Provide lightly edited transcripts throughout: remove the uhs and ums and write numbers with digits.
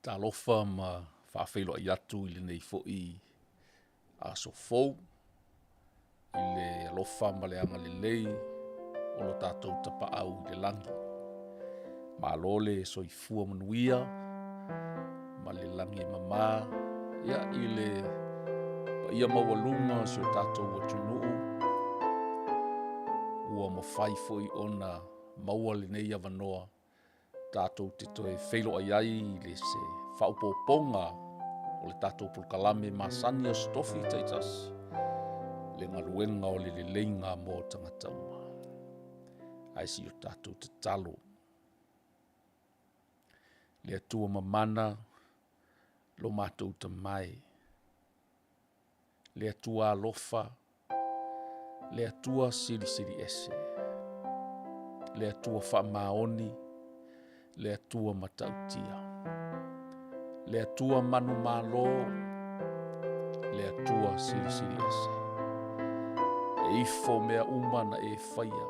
Talofa ma faafeiloai atu i lenei foi aso fou i le alofa ma le agalelei o lo tatou Tapaau i le lagi. Malo le soifua manuia ma le lagi e mama ia i le paia maualuga o si o tatou atunuu ua mafai foi ona maua lenei avanoa tatou te toe feiloai ai i le se faaopoopoga o le tatou polokalame masani o Aso Tofi taitasi, le galuega o le leleiga mo tagata uma. Ae se i o tatou tatalo. Le Atua Mamana lo matou Tama e, le Atua alofa, le Atua Silisili Ese, le Atua faamaoni, le Atua matautia, le Atua manumalo, le Atua Silisili Ese. E ifo mea uma na e faia,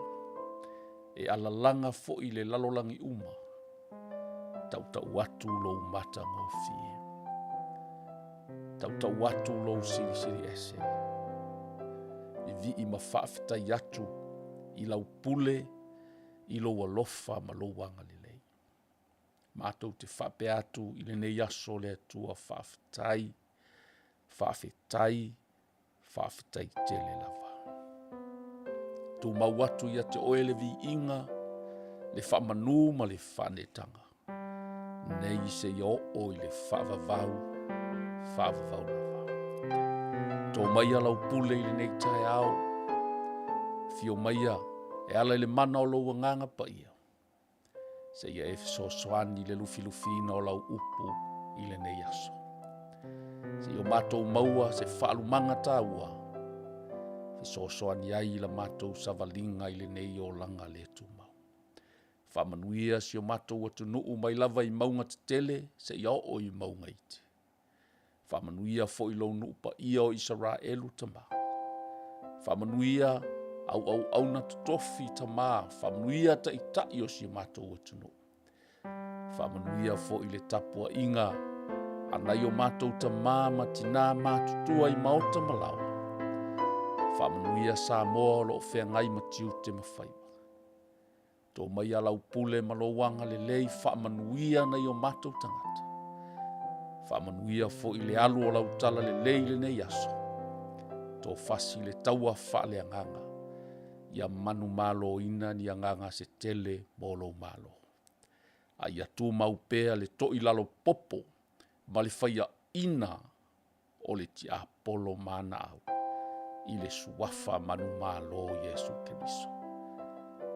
e alalaga foi le lalolagi uma, tautau atu lou matagofie, tautau atu lou silisili ese, vivii ma faafetai atu i lau pule, i lou alofa ma lou agalelei. Matou te faapea atu i lenei aso le Atua faafetai, faafetai, faafetai tele lava. Tumau atu ia te oe le viiga, le faamanu ma le faaneetaga, nei seia oo i le faavavau, faavavau lava. To maia lau pule i lenei taeao, afio maia e ala i le mana o lou Agaga Paia, seia e fesoasoani i le lufilufiina o lau upu i lenei aso. Seia o matou maua se faalumaga taua, fesoasoani ai i la matou savaliga i lenei olaga le tumau. Faamanuia si o matou atunuu mai lava i mauga tetele seia oo i mauga iti. Faamanuia foi i lou nuu paia o Isaraelu Tama, faamanuia au auauna totofi tama, faamanuia taitai o si o matou atunuu. Faamanuia foi i le tapuaiga a nai o matou tama ma tina matutua i maota ma laoa, faamanuia Samoa o lo o feagai ma tiute ma faiva. To maia lau pule ma lou agalelei faamanuia nai o matou tagata, faamanuia foi le alu o lau talalelei i lenei aso, tofasi le taua faaleagaga, ia manumaloina ni agaga se tele mo lou malo. A ia tumau pea le toilalo popo ma le faiaina o le tiapolo ma ana au i le suafa manumalo o Iesu Keriso.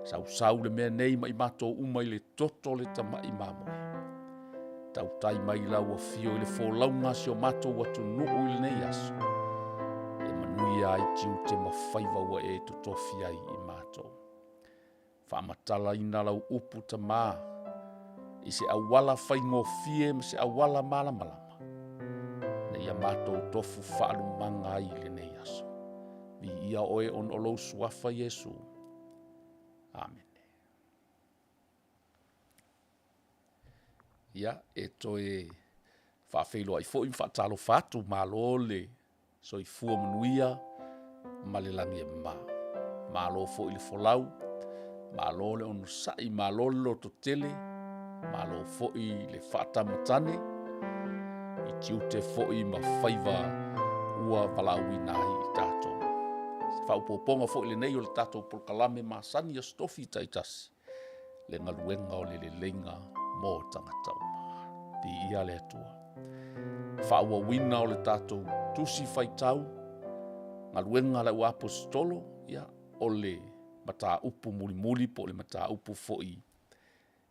Sausau le mea nei ma i matou uma i le toto o le Tamai Mamoe, tautai mai i lau afio i le folauga a si o matou atunuu i lenei aso, e manuia ai tiute ma faiva ua e totofi ai i matou. Faamatalaina lau upu tama i se auala faigofie ma se auala malamalama, ina ia matou tofu faalumaga ai i lenei aso. Viia Oe ona o lou Suafa Iesu. Amene. Ia, e toe faafeiloai foi ma faatalofa atu, malo le soifua manuia ma le lagi e mama. Malo foi le folau, malo le onosai, malo le lototele, malo foi le faatamatane i tiute foi ma faiva ua valaauina ai i tatou. O se faaopoopoga foi lenei o le tatou polokalame masani i Aso Tofi taitasi, le galuega o le leleiga mo tagata uma. Viia le Atua. Faaauauina o le tatou tusi faitau, galuega a le Auaposeitolo, ia o le mataupu mulimuli po o le mataupu foi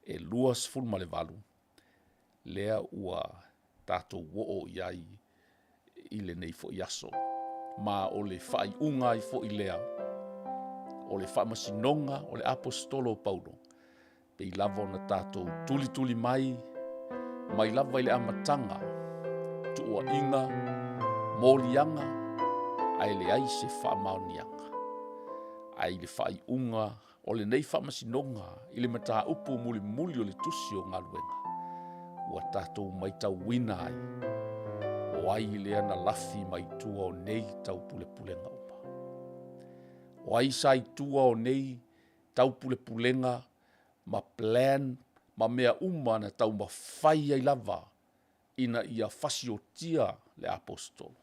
e 28, lea ua tatou oo i ai i lenei foi aso. Ma o le faaiuga ai foi lea o le faamasinoga o le aposetolo o Paulo, pei lava ona tatou tulituli mai mai lava i le amataga, tuuaiga, moliaga, ae leai se faamaoniaga. Ae i le faaiuga o lenei faamasinoga i le mataupu mulimuli o le tusi o Galuega. Ua tatou matauina ai, o ai lea na lafi mai tua o nei taupulepulega uma? O ai sa i tua o nei taupulepulega ma plan ma mea uma na taumafai ai lava ina ia fasiotia le aposetolo,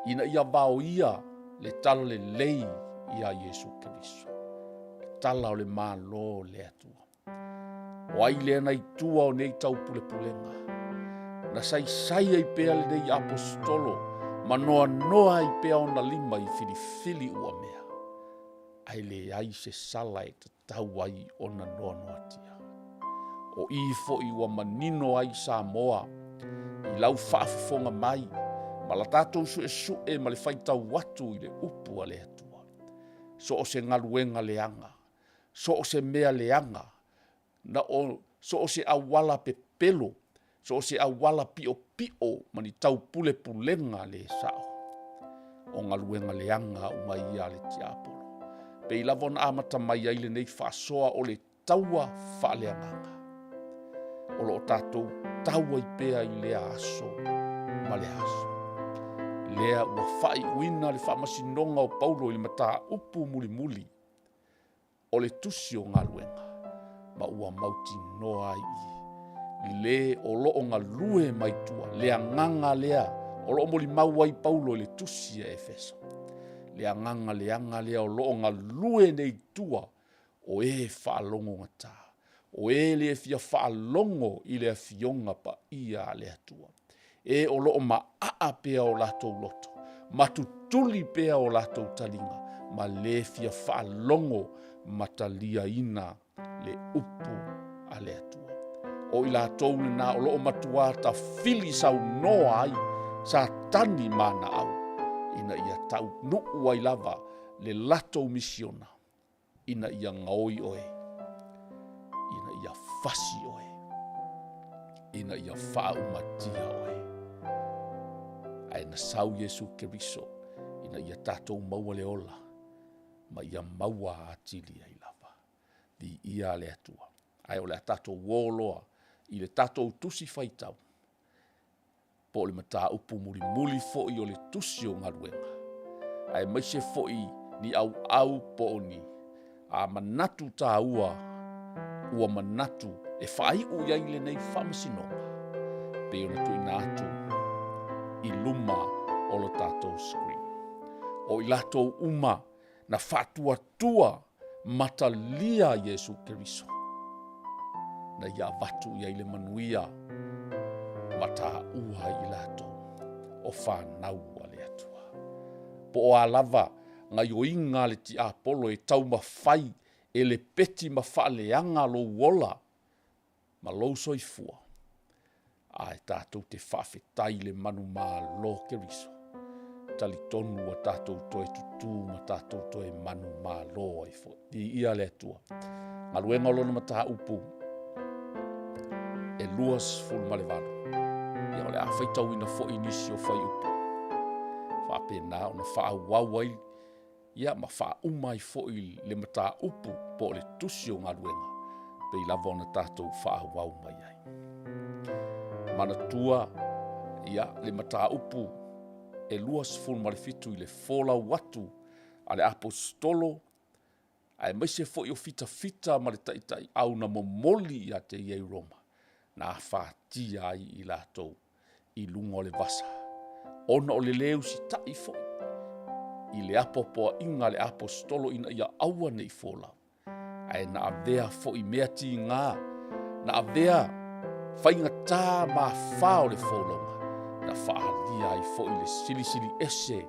ina ia vaoia le talalelei ia Iesu Keriso, tala o le Malo o le Atua. O ai lea na i tua o nei taupulepulega? Na saisai ai pea lenei aposetolo ma noanoa ai pea ona lima i filifili uamea, ae leai se sala e tatau ai ona noanoatia. O i foi ua manino ai Samoa i lau faafofoga mai ma la tatou suesue ma le faitau atu i le upu a le Atua. So o se galuega leaga, so o se mea leaga, na o so o se auala pepelo, so o se auala piopio ma ni taupulepulega le sao, o galuega leaga uma ia a le tiapolo. E pei lava ona amata mai ai lenei faasoa o le taua faaleagaga, o lo o tatou tau ai pea i lea aso ma lea aso. Lea ua faaiuina le faamasinoga o Paulo i le mataupu mulimuli o le tusi o galuega, ma ua mautinoa ai i i, le o lo o galue mai tua, le agaga lea o lo o molimau ai Paulo i le tusi a Efeso, le agaga leaga lea o lo o galue nei i tua o e faalogogata, o e le fia faalogo i le Afioga Paia a le Atua. E o lo o maaa pea o latou loto, ma tutuli pea o latou taliga, ma le fia faalogo ma taliaina le upu a le Atua. O i latou na o lo o matua tafili saunoa ai Satani ma ana au, ina ia taunuu ai lava le latou misiona ina ia gaoi oe, ina ia fasi oe, ina ia faaumatia oe. Ae na sau Iesu Keriso ina ia tatou maua le ola, ma ia maua atili ai lava. Viia le Atua, ae o le a tatou o loa i le tatou tusi faitau, po o le mataupu mulimuli foi o le tusi o galuega, aemaise foi ni auau po o ni a manatu taua ua manatu e faaiu i ai lenei faamasinoga, pei ona tuuina atu i luma o lo tatou screen. O i latou uma na faatuatua ma talia Iesu Keriso, na ia avatu i ai le manuia ma taua ai i latou o fanau a le Atua. Po o a lava gaioiga a le tiapolo e taumafai e lepeti ma faaleaga lou ola ma lou soifua, ae tatou te faafetai i le manumalo Keriso, talitonu ua tatou toe tutū ma tatou toe manumalo ai foi. Viia le Atua. Galuega o lona mataupu e 28. Ia o le a faitauina foi nisi o fuaiupu, faapena ona faaauau ai ia ma faauma ai foi le mataupu po o le tusi o galuega, pei lava ona tatou faaauau mai ai. Manatua ia le mataupu e 27 i le folau atu a le Aposetolo aemaise foi o fitafita ma le taitaiau na momoli ia te ia i Roma, na afatia ai i latou i luga o le vasa, ona o le lē usitai foi i le apoapoaiga a le Aposetolo ina ia aua ne i folau, ae na avea foi mea tiga, na avea faigata ma afa o le folauga, na faaalia ai foi le silisili ese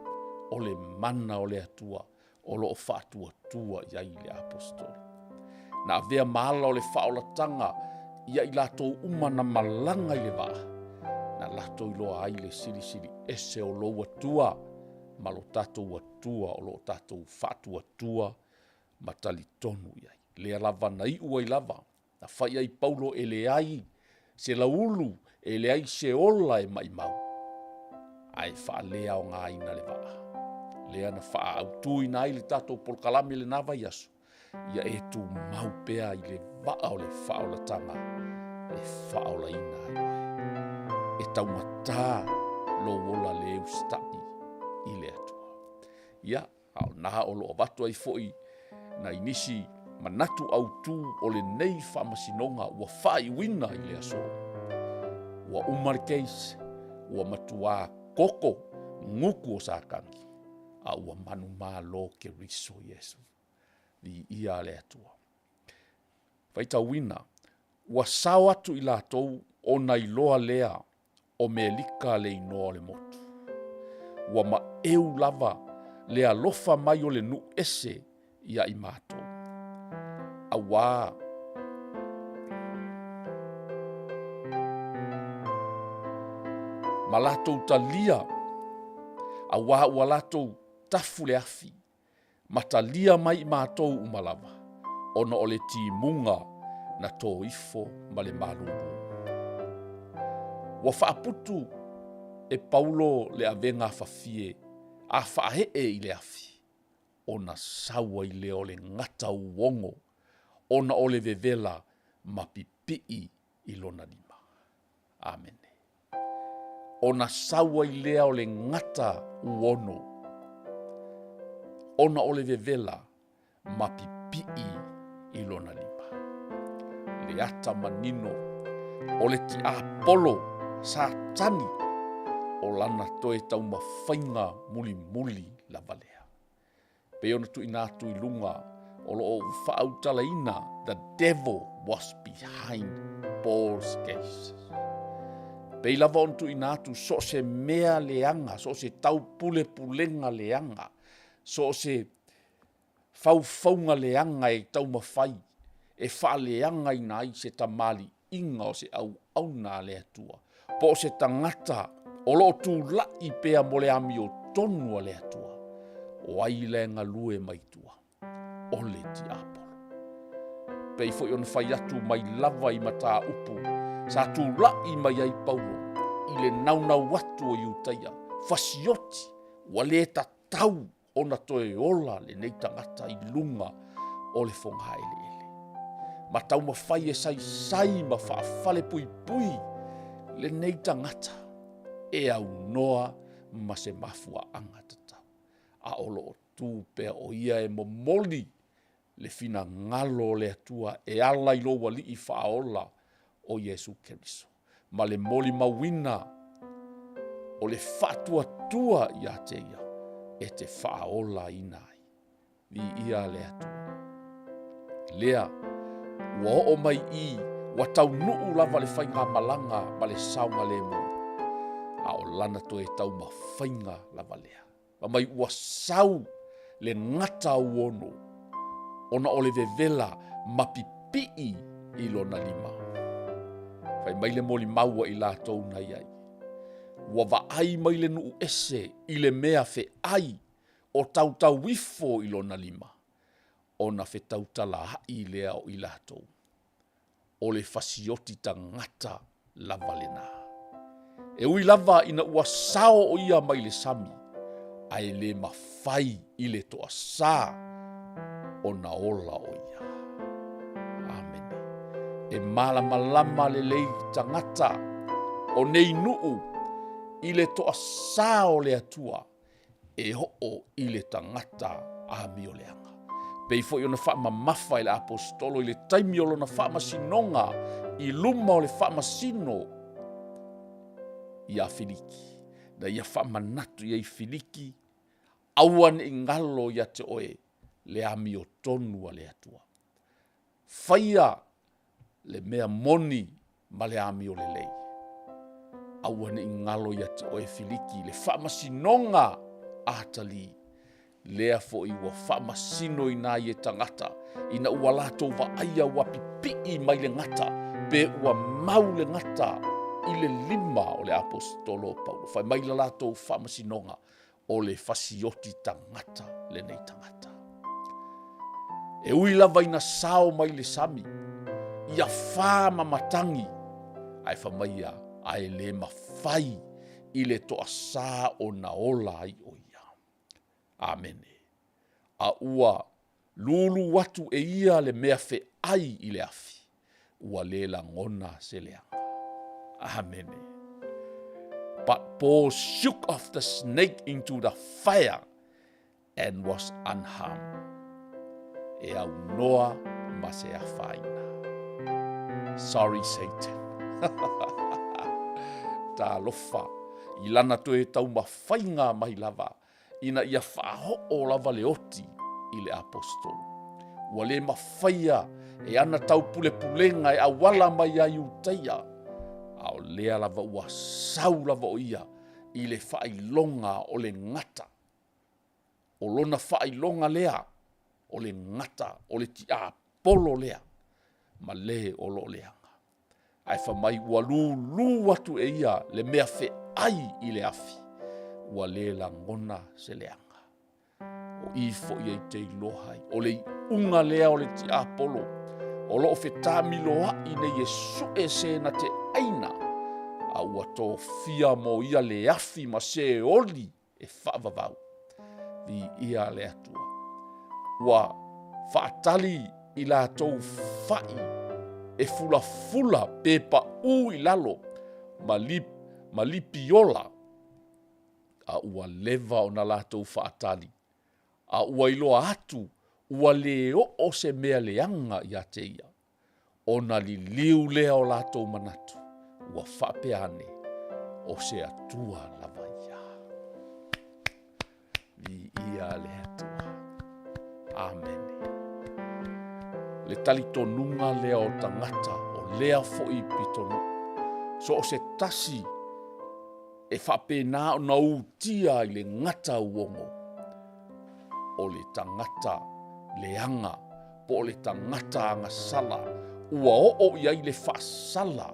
o le mana o le Atua o lo o faatuatua i ai le Aposetolo. Na avea ma ala o le faaolataga ia i latou uma na malaga i le vaa, na latou iloa ai le silisili ese o lou Atua ma lo tatou Atua o lo o tatou faatuatua ma talitonu i ai. Lea lava na iu ai lava, na fai ai Paulo e leai se lauulu, e leai se ola e maumau, ae faaleaogaina le vaa. Lea na faaautuina ai le tatou polokalame i lena vaiaso, ia e tumau pea i le vaa o le faaolataga e faaolaina ai oe. E taumatā lou ola lē usitaʻi i le Atua. Ia, a o nā o lo o avatu ai foi nai nisi manatu autū o lenei faamasinoga ua faaiuina i le aso. Ua uma le case, ua matuā koko gutu o Satani, a ua manumalo Keriso Iesu. Viia le Atua. Faitauina, ua sao atu i latou ona iloa lea o Melika le inoa o le motu. Ua maeu lava le alofa mai o le nuu ese ia i matou. Auā ma latou talia, auā ua latou tafu le afi, ma talia mai i matou uma lava, ona o le timuga na tō ifo ma le malulu. Ua faaputu e Paulo le avega afafie a faaee i le afi, ona sau ai lea o le gata uogo ona o le vevela ma pipii i lona lima. Amene. Ona sau ai lea o le gata uono, ona o le vevela ma pipii i lona lima. Le ata manino o le tiapolo Satani o lana toe taumafaiga mulimuli lava lea. Pei ona tuuina atu i luga o lo o ou faautalaina the devil was behind Paul's case. Pei lava ona tuuina atu so o se mea leaga, so o se taupulepulega leaga, so o se faufauga leaga e taumafai e faaleagaina ai se tamaliiga o se auauna a le Atua, po o se tagata o lo o tulai pea mo le amiotonu a le Atua, o ai la e galue mai tua? O le tiapolo. Pei foi ona fai atu mai lava i mataupu sa tulai mai ai Paulo i le naunau atu o Iutaia, fasioti ua le tatau ona toe ola lenei tagata i luga o le fogaeleele. Ma taumafai e saisai ma faafalepuipui lenei tagata e aunoa ma se mafuaaga tatau. A o lo o tu pea o ia e momoli le finagalo o le Atua e ala i lou Alii Faaola o Iesu Keriso, ma le molimauina o le faatuatua ia te ia e te faaolaina ai. Viia le Atua. Lea, ua oo mai i, ua taunuu lava le faigamalaga ma le saogalemu, a o lana toe taumafaiga lava lea. Fai mai ua sau le gata uono ona o le vevela ma pipii i lona lima. Fai mai le molimau a i latou na i ai, ua vaai mai le nuu ese i le mea feai o tautau ifo i lona lima, ona fetautalaai lea o i latou. o le fasioti tagata lava lena. E ui lava ina ua sao o ia mai le sami, ae le mafai i le toasā ona ola o ia. Amene. E malamalama lelei tagata o nei nuu i le toasā o le Atua e oo i le tagata amioleaga. Pei foi ona faamamafa e le Aposetolo i le taimi o lona faamasinoga i luma o le faamasino iā Filiki, na ia faamanatu i ai Filiki, aua ne i galo ia te oe le amiotonu a le Atua. Faia le mea moni ma le amio lelei. Aua ne i galo ia te oe Filiki le faamasinoga a Atalii, lea foi ua faamasinoina ai e tagata ina ua latou vaaia ua pipii mai le gata, pe ua mau le gata i le lima o le Aposetolo o Paulo. Fai mai la latou faamasinoga, o le fasioti tagata lenei tagata. E ui lava ina sao mai le sami, ia fā ma matagi, ae fai mai ia, ae le mafai i le toasā ona ola ai o ia. Amene. A ua lūlū atu e ia le mea feai i le afi, ua le lagona se leaga. Amene. But Paul shook off the snake into the fire and was unharmed. E aunoa ma se afaina. Sorry Satan. Talofa i lana toe taumafaiga mai lava ina ia faaoo lava le oti i le Aposetolo. Ua le mafaia e ana taupulepulega e auala mai ia Iutaia, a o lea lava ua sau lava o ia i le faailoga o le gata. O lona faailoga lea, o le gata, o le tiapolo lea, ma le o lo o leaga. Ae fai mai ua lūlū atu e ia le mea feai i le afi, ua le lagona se leaga. O i foi e te iloa ai, o le iuga lea o le tiapolo, o lo o fetamiloaʻi nei e sue se na te ʻaina, a ua tofia mo ia le afi ma se oli e faavavau. Viia le Atua. Ua faatali i latou fa'i e fulafula pe paʻū i lalo ma, lip, ma lipiola, a ua leva ona latou faatali, a ua iloa atu ua lē oo se mea leaga ia te ia. Ona liliu lea o latou manatu, ua faapea ane, o se Atua lava ia. Viia le Atua. Amene. Le talitonuga lea o tagata, o lea foi pitonuu. So o se tasi e faapena ona utia i le gata uogo, o le tagata leaga po o le tagata agasala ua oo i ai le faasala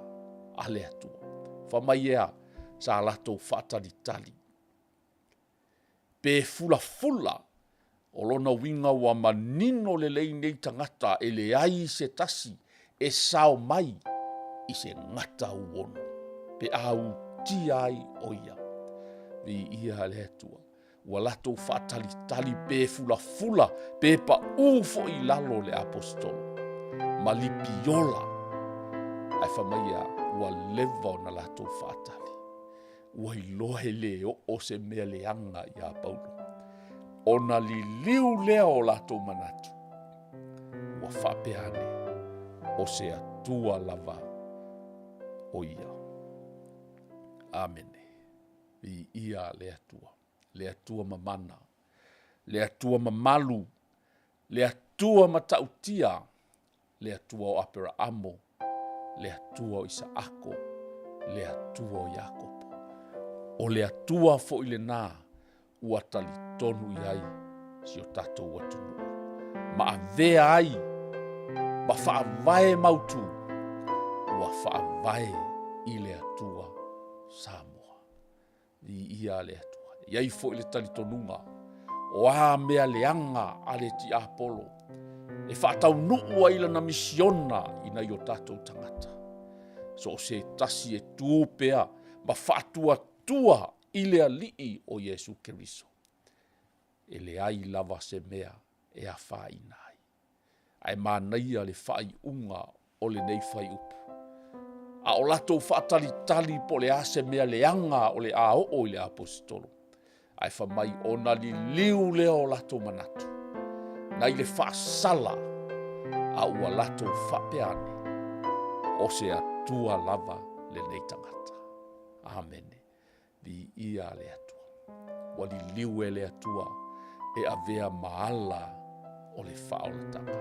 a le Atua. Fai mai ea, sa latou faatalitali pe fulafula, o lona uiga ua manino lelei nei tagata e leai se tasi e sao mai i se gata uono pe a utia ai o ia. Viia le Atua. Ua latou faatalitali pe fulafula pe paʻū foi i lalo le Aposetolo ma lipiola, ae fai mai ea, ua leva ona latou faatali. Ua iloa e le oo se mea leaga iā Paulo, ona liliu lea o latou manatu, ua faapea ane, o se Atua lava o ia. Amene. Viia le Atua, le Atua mamana, le Atua mamalu, le Atua matautia, le Atua o Aperaamo, le Atua o Isaako, le Atua o Iakopo. O le Atua foi lena ua talitonu i ai si o tatou atunuu ma avea ai ma faavae mautu ua faavae i le Atua Samoa. Viia le Atua. E i ai foi le talitonuga o a mea leaga a le tiapolo e faataunuu ai lana misiona i nai o tatou tagata. So o se tasi e tu pea ma faatuatua i le Alii o Iesu Keriso, e leai lava se mea e afaina ai. Ae manaia le faaiuga o lenei fuaiupu. A o latou faatalitali po o le a se mea leaga o le a oo i le Aposetolo, ae fai mai ona liliu lea o latou manatu, nai le faasala a ua latou faapea ane, o se Atua lava lenei tagata. Amene. Viia le Atua. Ua liliu e le Atua e avea ma ala o le faaolataga.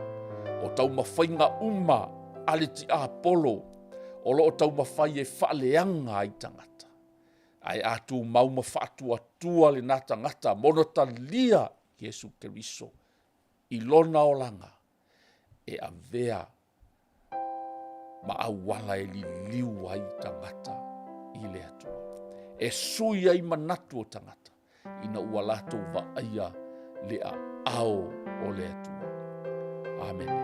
O taumafaiga uma a le tiapolo o lo o taumafai e faaleaga ai tagata. Ae a tumau ma faatuatua lena tagata ma ona talia Iesu Keriso i lona olaga e avea ma auala e liliu ai tagata i le Atua. E sui ai manatu o tagata ina ua latou vaaia le aao o le Atua. Amene.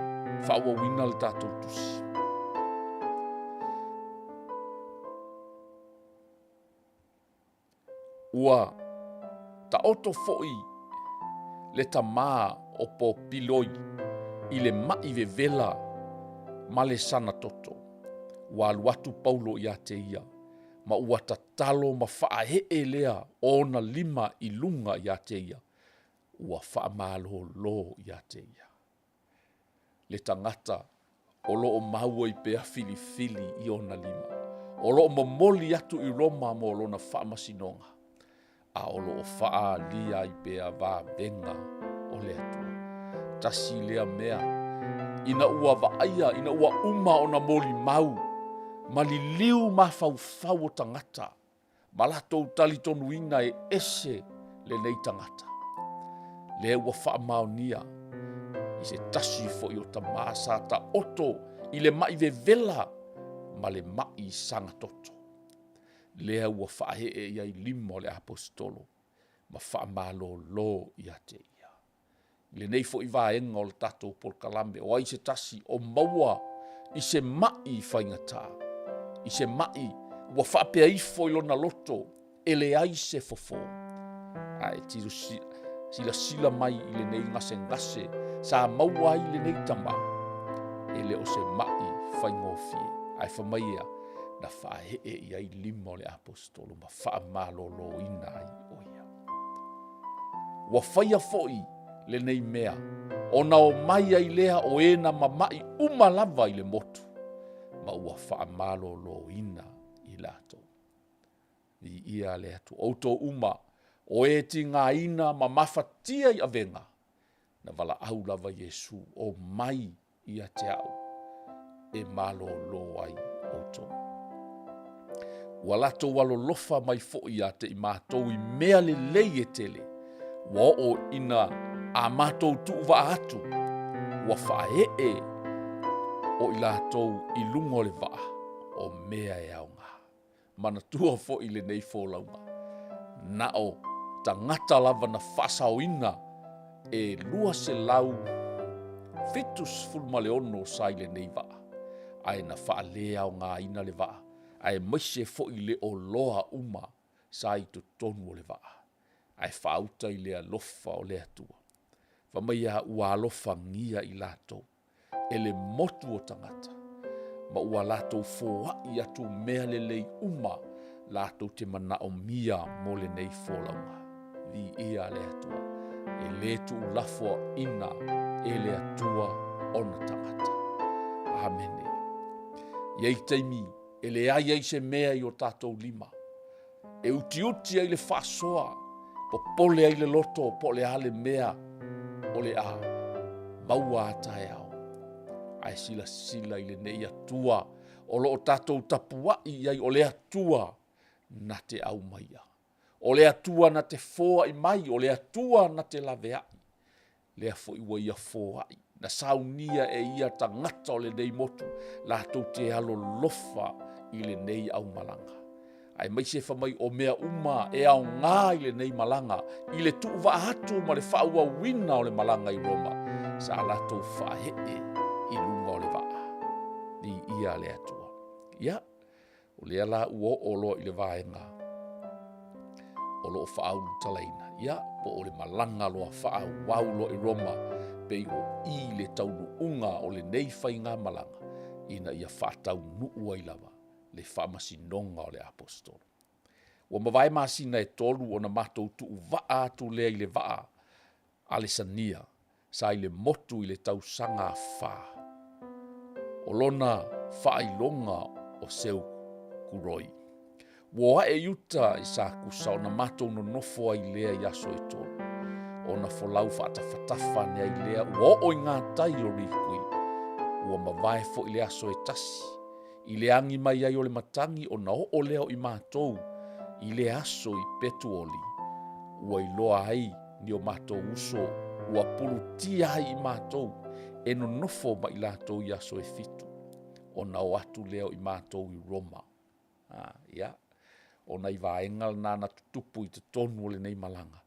Faaauauina le tatou tusi. Ua taoto foi le tamā o Popiloi i le maʻi vevela ma le sana toto. Ua alu atu Paulo iā te ia. Ma ua tatalo ma faaee lea o ona lima i luga ia te ia, ua faamalolo ia te ia. Le tagata o loo maua i pea filifili i ona lima, o loo momoli atu i Roma mo lona faamasinoga, a o loo faaalia ai pea vavega o le Atua. Tasi lea mea ina ua vaaia ina ua uma ona molimau ma liliu mafaufau o tagata ma latou talitonuina e ese lenei tagata, lea ua faamaonia i se tasi foi o tama sa taoto i le mai vevela ma le mai sagatoto, lea ua faaee i ai lima o le aposetolo ma faamalolo ia te ia. I lenei foi vaega o le tatou polokalame, o ai se tasi o maua i se mai faigata, i se mai ua faapea ifo i lona loto e leai se fofo, ae silasila mai i lenei gasegase sa maua ai lenei tama, e le o se mai faigofie. Ae fai mai ea, na faaee i ai lima o le aposetolo ma faamaloloina ai o ia. Ua faia foi lenei mea, ona omai ai lea o e na mamai uma lava i le motu, ma ua faamaloloina i latou. Viia le Atua. O outou uma o e tigaina ma mafatia i avega, na valaau lava Iesu, omai ia te au e malolo ai outou. Ua latou alolofa mai foi ia te i matou i mea lelei e tele, ua oo ina a matou tuuvaa atu, ua faaee o i latou i luga o le vaa o mea e aoga. Manatua foi lenei folauga, na o tagata lava na faasaoina e 276 sa i lenei vaa, ae na faaleaogaina le vaa, aemaise foi le oloa uma sa i totonu o le vaa, ae faauta i le alofa o le Atua. Fai mai a ua alofagia i latou e le motu o tagata, ma ua latou foai atu mea lelei uma latou te manaomia mo lenei folauga. Viia le Atua, e le tuulafoaina e le Atua ona tagata. Amene. E i ai taimi e leai ai se mea i o tatou lima, e utiuti ai le faasoa, popole ai le loto po o le a le mea o le a maua a taeao. Ae silasila i lenei Atua o lo o tatou tapuai i ai, o le Atua na te aumaia, o le Atua na te foai mai, o le Atua na te laveai, lea foi ua ia foai, na saunia e ia tagata o lenei motu latou te alolofa i lenei aumalaga. Aemaise fai mai o mea uma e aoga i lenei malaga, i le tuuvaa atu ma le faaauauina o le malaga i Roma, sa latou faaee i luga o le vaa. Viia le Atua. Ia, O lea la ua oo loa i le vaega o loo faaulutalaina, ia po o le malaga loa faaauau loa i Roma, pei o i le taunuuga o lenei faigamalaga ina ia faataunuu ai lava le faamasinoga o le Aposetolo. Ua mavae masina e tolu ona matou tuuvaa atu lea i le vaa Alesania sa i le motu i le tausaga afa. O lona faailoga o Seukuroi. Ua o ae i uta i Sakusa ona matou nonofo ai lea i aso e tolu. Ona folau faatafatafa ane ai lea ua oo i gatai o Rikui. Ua mavae foi le aso e tasi i le agi mai ai o le matagi ona oo lea o i matou i le aso i Petuoli, ua iloa ai ni o matou uso ua pulutia ai i matou e nonofo ma i latou i aso e fitu, ona o atu lea o i matou i Roma. Ia, o nai vaega na na tutupu i totonu o lenei malaga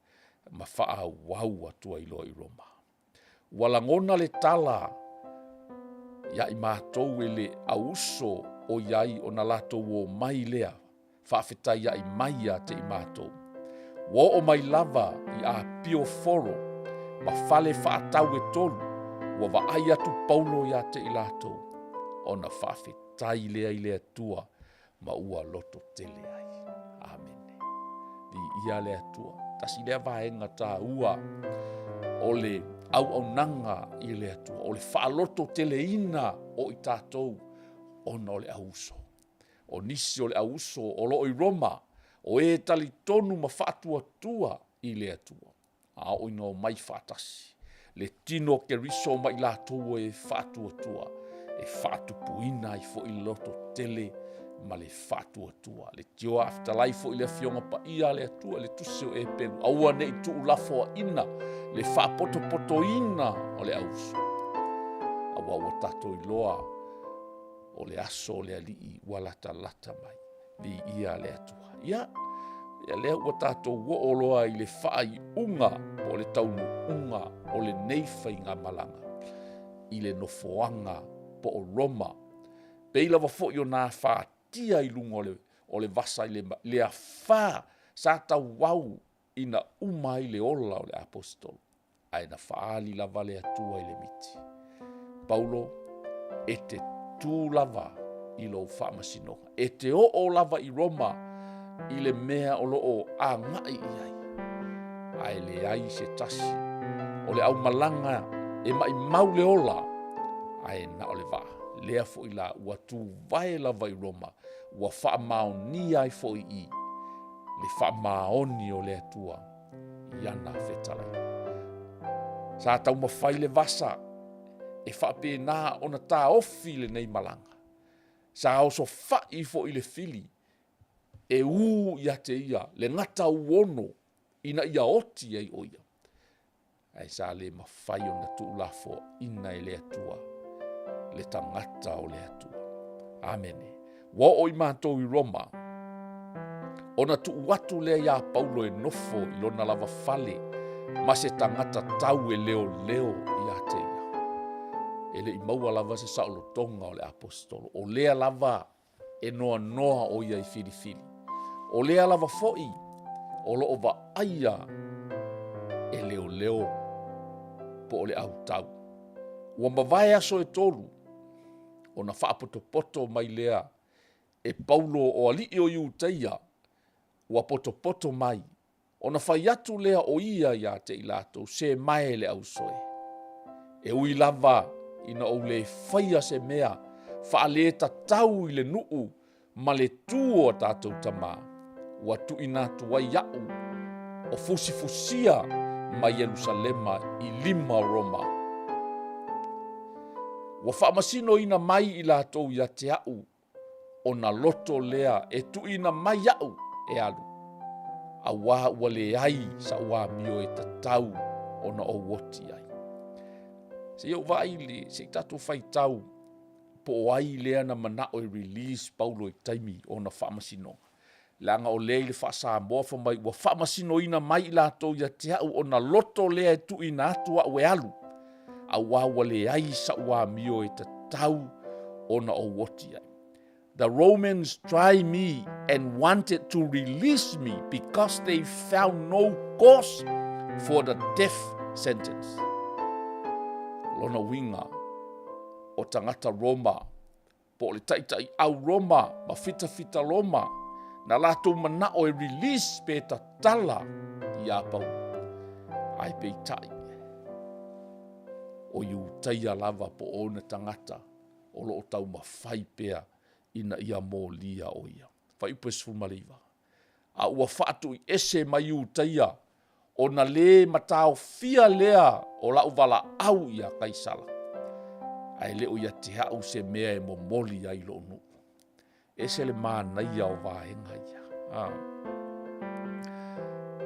ma faaauau atu ai loa i Roma. Ua lagona le tala ia i matou e le au uso o i ai ona latou omai lea faafetaiai mai ia te i matou. Ua oo mai lava i Apio Foro ma fale faatau e tolu, ua vaai atu Paulo ia te i latou, ona faafetai lea i le Atua. Ma ua loto tele ai. Amene. Viia le Atua. Tasi lea vaega taua o le auaunaga i le Atua, o le faalototeleina o i tatou ona o le auuso. O nisi o le auuso o loo i Roma, o e talitonu ma faatuatua i le Atua, a oo ina omai faatasi le tino o Keriso ma i latou e faatuatua, e faatupuina ai foi le lototele ma le faatuatua. Leitioa a fetalai foi le Afioga Paia a le Atua i le tusi o Eperu, aua ne i tuulafoaiina le faapotopotoina o le auuso, aua ua tatou iloa o le aso o le Alii ua latalata mai. Viia le Atua. Ia, ia lea ua tatou oo loa i le faaiuga po o le taunuuga o lenei faigamalaga i le nofoaga po o Roma. Pei lava foi ona afatia i luga o le, o le vasa i le, le afā sa tauau ina uma ai le ola o le aposetolo, ae na faaali lava le Atua i le miti. Paulo, e te tu lava i lou faamasinoga, e te oo lava i Roma i le mea o loo agai i ai, ae leai se tasi o le aumalaga e maimau le ola, ae na o le vaa. Lea foi la ua tuvae lava i Roma, ua faamaonia ai foi i i le faamaoni o le Atua i ana fetalaiga. Sa taumafai le vasa e faapena ona taofi lenei malaga. Sa osofai foi le fili e ū ia te ia le gata uono ina ia oti ai o ia. Ae sa le mafai ona tuulafoaina e le Atua le tagata o le Atua. Amene. Ua oo i matou i Roma, ona tuu atu lea iā Paulo e nofo i lona lava fale ma se tagata tau e leoleo ia te ia. E le i maua lava se saolotoga o le aposetolo, o lea lava e noanoa o ia i filifili. O lea lava foi o loo vaaia e leoleo po o le autau. Ua mavae aso e tolu ona faapotopoto mai lea e Paulo o alii o Iutaia ua potopoto mai Ona fai atu lea o ia ia te i latou, Se mae le ausoe. E ui lava ina ou le faia se mea faaletatau i le nuu ma le tu o a tatou tama, ua tuuina atu ai aʻu o fusifusia mai Ierusalema i lima o Roma. Ua faamasinoina mai i latou ia te aʻu ona loto lea e tuuina mai aʻu e alu, auā ua leai saʻu amio e tatau ona ou oti ai. Se i ou vaai le, se i tatou faitau po o ai lea na manao e release Paulo i taimi o ona faamasinoga. Leaga o lea i le faa-Samoa fai mai ua faamasinoina mai i latou ia te au ona loto lea e tuuina atu aʻu e alu, auā ua leai saʻu amio e tatau ona ou oti ai. The Romans try me and wanted to release me because they found no cause for the death sentence. Lona uiga, o tagata Roma po o le taitaiau Roma ma fitafita Roma, na latou manao e release pe tatala iā Paulo. Ae peitai, o Iutaia lava po o ona tagata o lo o taumafai pea ina ia molia o ia. Fuaiupu e 19. A ua faatuiese mai Iutaia ona lē mataofia lea o la'u valaau iā Kaisala, ae le o ia te a'u se mea e momoli ai lo'u nu'u. Ese le manaia o vaega ia. A.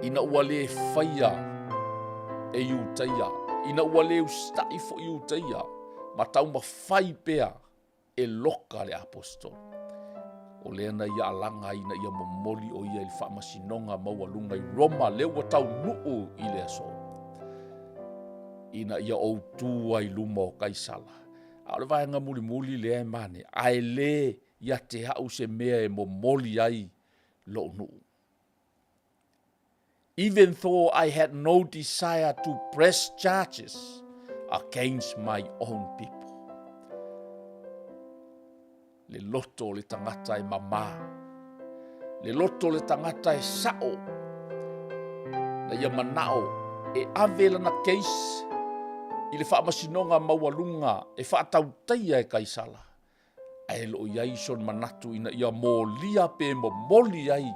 Ina ua lē faia e Iutaia, ina ua lē usitai foi Iutaia ma taumafai pea e loka le aposetolo. O lea na ia alaga ai ina ia momoli o ia i le faamasinoga maualuga i Roma, lea ua taunuu i le aso, ina ia ou tu ai luma o Kaisala. A o le vaega mulimuli lea e mane, ae lē ia te au se mea e momoli ai lou nuu. Even though I had no desire to press charges against my own people. Le loto o le tagata e mamā. Le loto o le tagata e sa'o. Na ia mana'o e ave lana case i le faamasinoga maualuga e faatautaia e Kaisala, ae le o i ai sona manatu ina ia molia pe momoli ai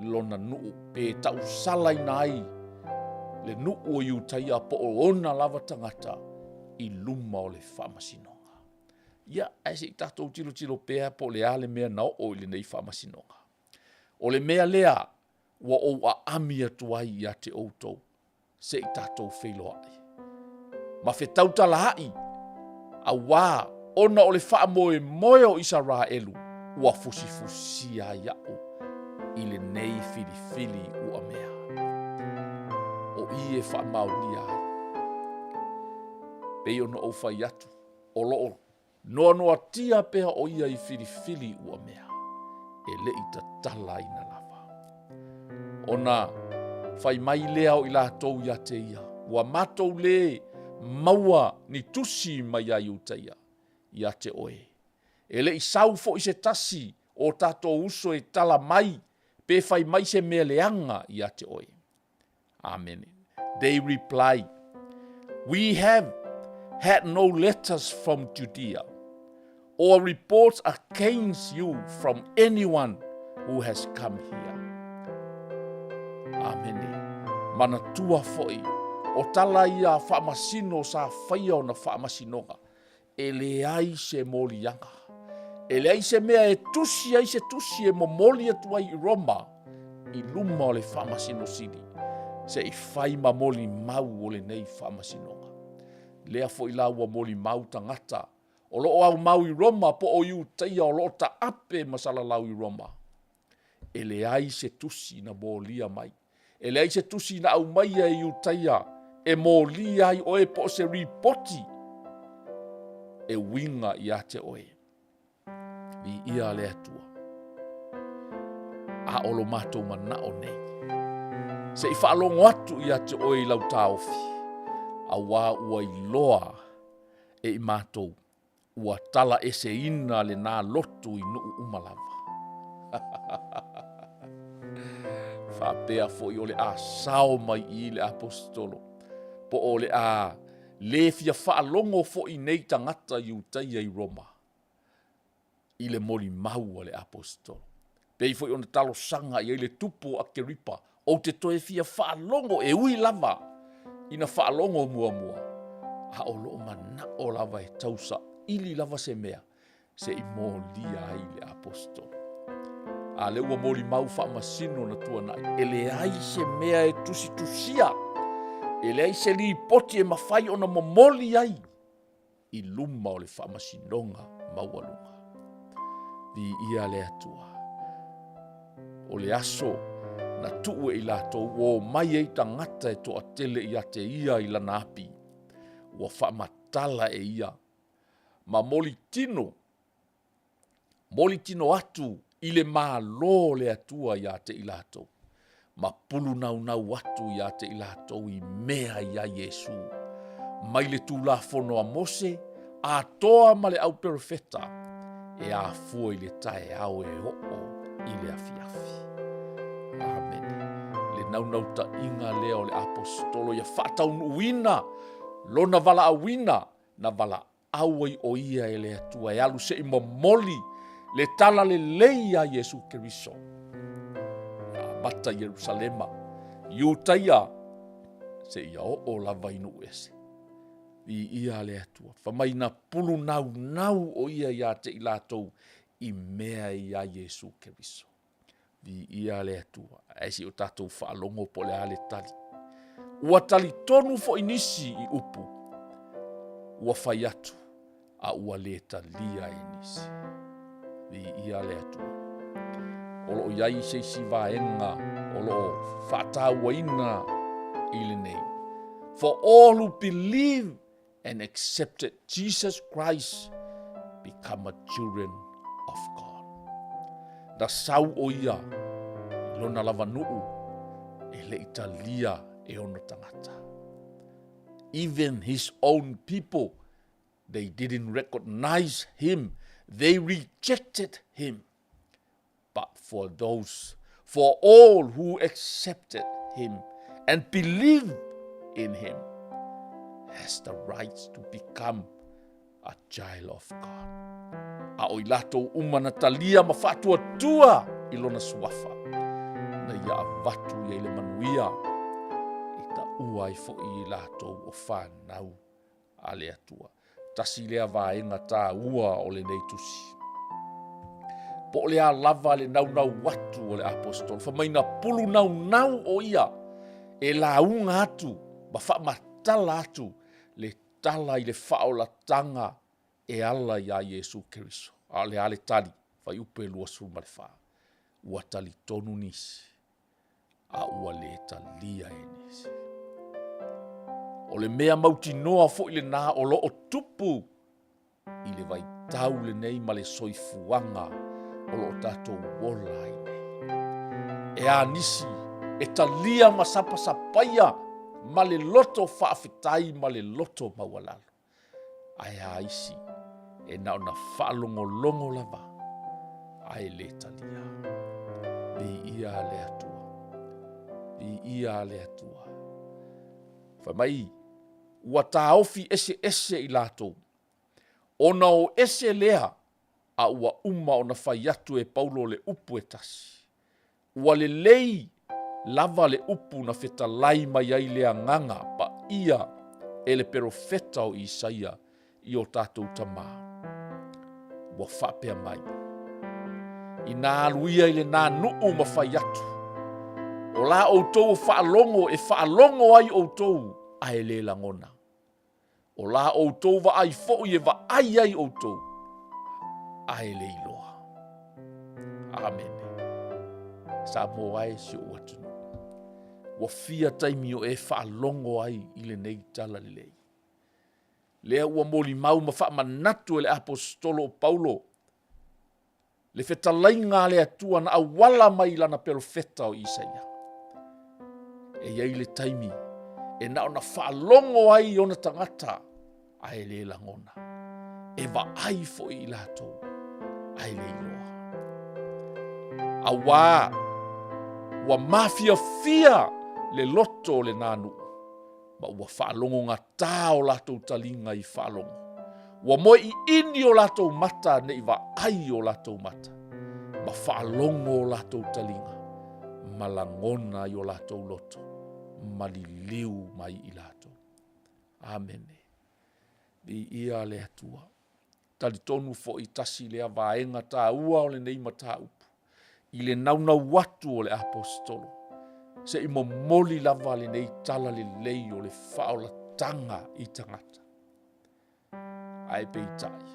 lona nuu pe tausalaina ai le nuu o Iutaia po o ona lava tagata i luma o le faamasinoga. Ia, ae se i tatou tilotilo pea po o le a le mea na oo i lenei faamasinoga. O le mea lea ua ou aami atu ai ia te outou, se i tatou feiloai ma fetautalaai, auā ona o le faamoemoe o Isaraelu ua fusifusia ai au i lenei filifili ua mea. O i e faamaonia ai. Pei ona ou fai atu, o lo o noanoatia pea o ia i filifili ua mea, e le i tatalaina lava. Ona fai mai lea o i latou ia te ia, ua matou lē maua ni tusi mai ia Iutaia ia te oe, e le i sau foi se tasi o tatou uso e tala mai pe fai mai se mea leaga ia te oe. Amene. They replied, We have had no letters from Judea or reports against you from anyone who has come here. Amene. Manatua foi, o tala ia a faamasino sa faia ona faamasinoga, E leai se moliaga. E leai se mea e tusi ai se tusi e momoli atu ai i Roma i luma o le Faamasino Sili, se i fai ma molimau o lenei faamasinoga. Lea foi la ua molimau tagata o lo o aumau i Roma po o Iutaia o lo o taape ma salalau i Roma, e leai se tusi na molia mai. E leai se tusi na aumaia e Iutaia e molia ai oe po o se ripoti e uiga ia te oe. Viia le Atua. A o lo matou manao nei, se i faalogo atu ia te oe i lau taofi, auā ua iloa e i matou Ua talaeseina lena lotu i nuu uma lava. Faapea foi o le a sao mai i i le aposetolo, po o le a le fia faalogo foi nei tagata Iutaia i Roma i le molimau a le aposetolo. Pei foi ona talosaga i ai le tupu o Akeripa, ou te toe fia faalogo e ui lava ina faalogo muamua, a o loo manao lava e tausaili lava se mea se i molia ai le aposetolo. A lea ua molimau faamasino na tuanai, e leai se mea e tusitusia, e leai se lipoti e mafai ona momoli ai i luma o le faamasinoga maualuga. Viia le Atua. O le aso na tuu e i latou ua omai ai tagata e toatele ia te ia i lana api, ua faamatala e ia ma moli tino moli tino atu i le Malo o le Atua ia te i latou, ma pulunaunau atu ia te i latou i mea i a Iesu, mai le Tulafono a Mose atoa ma le au perofeta, e afua i le taeao e oo i le afiafi. Amene. Le naunautaiga lea o le aposetolo ia faataunuuina lona valaauina na valaau Auai o ia e le Atua e alu se i momoli le tala lelei iā Iesu Keriso. E amata i Ierusalema, Iutaia, seia oo lava i nuu ese. Viia le Atua, fai mai na pulu naunau o ia ia te i latou i mea iā Iesu Keriso. Viia le Atua, ae se i o tatou faalogo po o le a le tali. Ua talitonu foi nisi i upu ua fai atu, a ua le talia e nisi. Viia le Atua. O lo o i ai se isi vaega o lo o faatauaina i lenei. For all who believe and accepted Jesus Christ become a children of God. Na sau o ia i lona lava nuu e le i talia e ona tagata. Even his own people, they didn't recognize him. They rejected him, but for those, for all who accepted him and believed in him, has the right to become a child of God. A o i latou uma na talia ma faatuatua i lona suafa, na ia avatu i ai le manuia, i taua ai foi i latou o whanau a le Atua. Tasi lea vaega taua o lenei tusi. Po o le a lava le naunau atu o le aposetolo, fai mai na pulu naunau o ia e lauga atu ma faamatala atu le tala i le faaolataga e ala iā Iesu Keriso. A o le a le tali? Fuaiupu e 24. Ua talitonu nisi, a ua le talia e nisi. O le mea mautinoa foi lena o lo o tupu i le vaitau lenei ma le soifuaga o lo o tatou ola ai nei. E a nisi e talia ma sapasapaia ma le loto faafetai ma le loto maualalo. Ae a isi e na ona faalogologo lava ae le talia. Viia le Atua. Viia le Atua. Fai mai, ua taofi eseese i latou, ona o ese lea a ua uma ona fai atu e Paulo le upu e tasi. Ua lelei lava le upu na fetalai mai ai le Agaga Paia e le perofeta o Isaia i o tatou tamā. Ua faapea mai, Inā alu ia i lenā nuu ma fai atu, O la outou o faalogo e faalogo ai outou ae le lagona. O la outou vaai foi e vaai ai outou, ae le iloa. Amene. Samoa e si ou atunuu. Ua fia taimi o e faalogo ai i lenei tala lelei. Lea ua molimau ma faamanatu e le aposetolo o Paulo le fetalaiga a le Atua na auala mai i lana perofeta o Isaia. E i ai le taimi e na ona faalogo ai i ona tagata ae le lagona. E vaai foi i latou ae le iloa. Auā ua mafiafia le loto o lenā nuu ma ua faalogogatā o latou taliga i faalogo. Ua moe ʻiʻini o latou mata ne i vaai o latou mata, ma faalogo o latou taliga, ma lagona i o latou loto, ma liliu mai i latou. Amene. Viia le Atua. Talitonu foi tasi lea vaega taua o lenei mataupu i le naunau atu o le aposetolo se i momoli lava lenei tala lelei o le faaolataga i tagata. Ae peitai,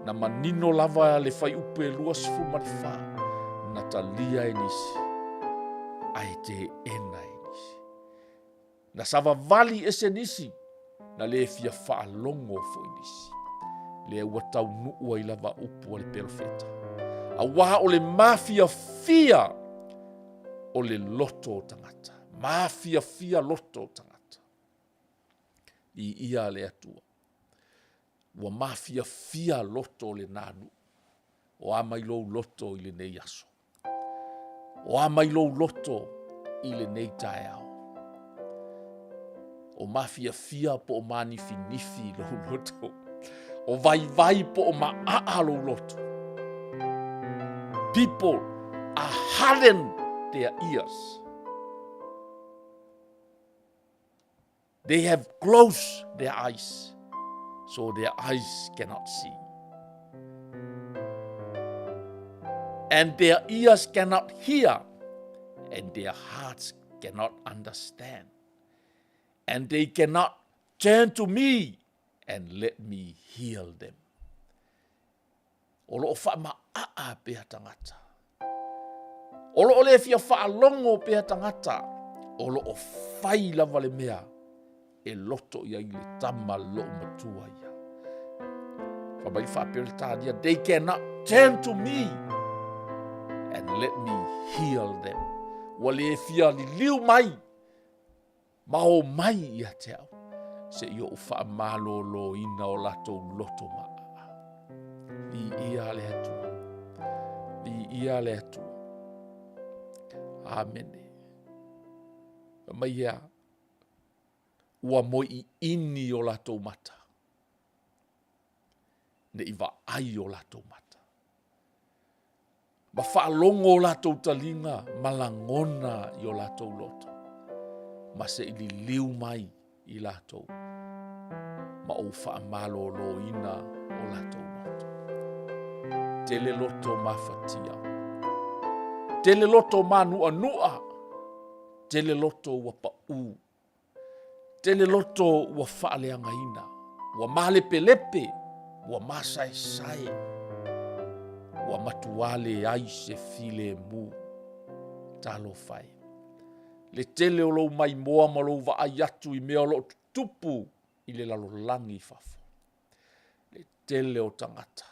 na manino lava le fuaiupu e 24, na talia e nisi, ae teena e nisi. Na savavali ese nisi, na le fia faalogo foi nisi. Lea ua taunuu ai lava upu a le perofeta. Auā o le mafiafia o le loto o tagata. Mafiafia loto o tagata. Viia le Atua. Ua mafiafia loto o lenā nuu. O a mai lou loto i lenei aso. O a mai lou loto i lenei taeao. O mafiafia po o manifinifi lou loto. O vaivai po o maaa lou loto. People are hardened their ears. They have closed their eyes, so their eyes cannot see. And their ears cannot hear, and their hearts cannot understand. And they cannot turn to me and let me heal them. O lo o faamaaa pea tagata. O lo o le fia faalogo pea tagata. O lo o fai lava le mea e loto i ai le tama loo matua ia. Fai mai faa-Peretania, they cannot turn to me and let me heal them. Ua le fia liliu mai Ma o mai ia te au, se i ou faamaloloina o latou loto maʻaʻa. Viia le Atua. Viia le Atua. Amene. Fai mai e a? Ua moe'i'ini o latou mata, ne i vaai o latou mata. Ma faalogo o latou taliga ma lagona i o latou loto, ma se i liliu mai i latou, ma ou faamaloloina o latou loto. Tele loto mafatia, tele loto manu'anu'a, tele loto ua pa'ū, Tele loto ua faaleagaina, ua malepelepe, ua masaesae, ua matuā leai se filemu. Talofa e! Le tele o lou maimoa ma lou vaai atu i mea o lo o tutupu i le lalolagi i fafo. Le tele o tagata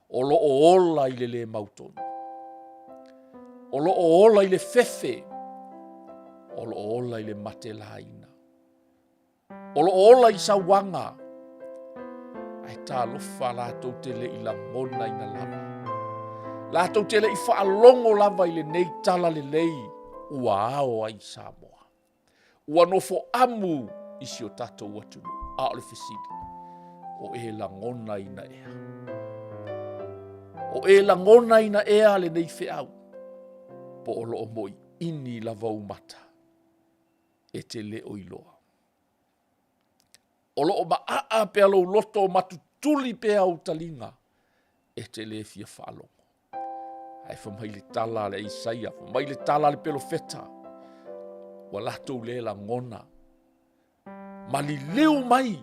o lo o ola i le lē mautonu, o lo o ola i le fefe, o lo o ola i le matelaina, o lo o ola i sauaga, ae talofa latou te le i lagonaina lava, latou te le i faalogo lava i lenei talalelei ua ao ai Samoa. Ua nofo amu i si o tatou atunuu. A o le fesili, o e lagonaina ea? O e lagonaina ea lenei feau? Po o lo o mo'i'ini lava ou mata e te le o iloa? O lo o maʻaʻa pea lou loto ma tutuli pea ou taliga e te lē fia faalogo. Ae fai mai le tala a le Isaia, fai mai le tala a le pelofeta, ua latou lē lagona ma liliu mai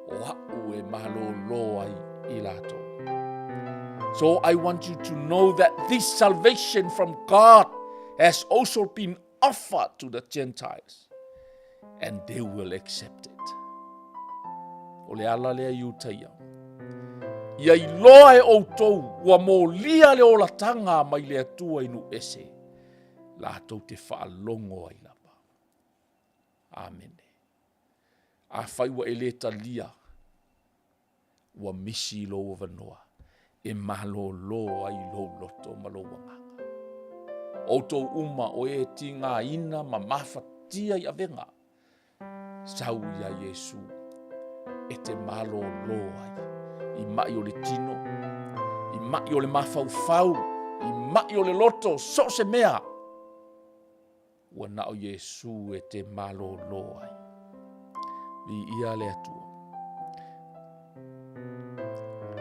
o aʻu e malōlō ai i latou. So I want you to know that this salvation from God has also been offered to the Gentiles and they will accept it. O le ala lea Iutaia. Ia iloa e outou ua molia le olataga mai le Atua i nuu ese, latou te faalogo ai lava. Amene. Afai ua e le talia, ua misi lou avanoa e malōlō ai lou loto ma lou agaga. Outou uma o e tigaina ma mafatia i avega, sau iā Iesū e te malōlō ai i maʻi o le tino, i maʻi o le mafaufau, i maʻi o le loto, so o se mea. Ua na o Iesū e te malōlō ai. Viia le Atua.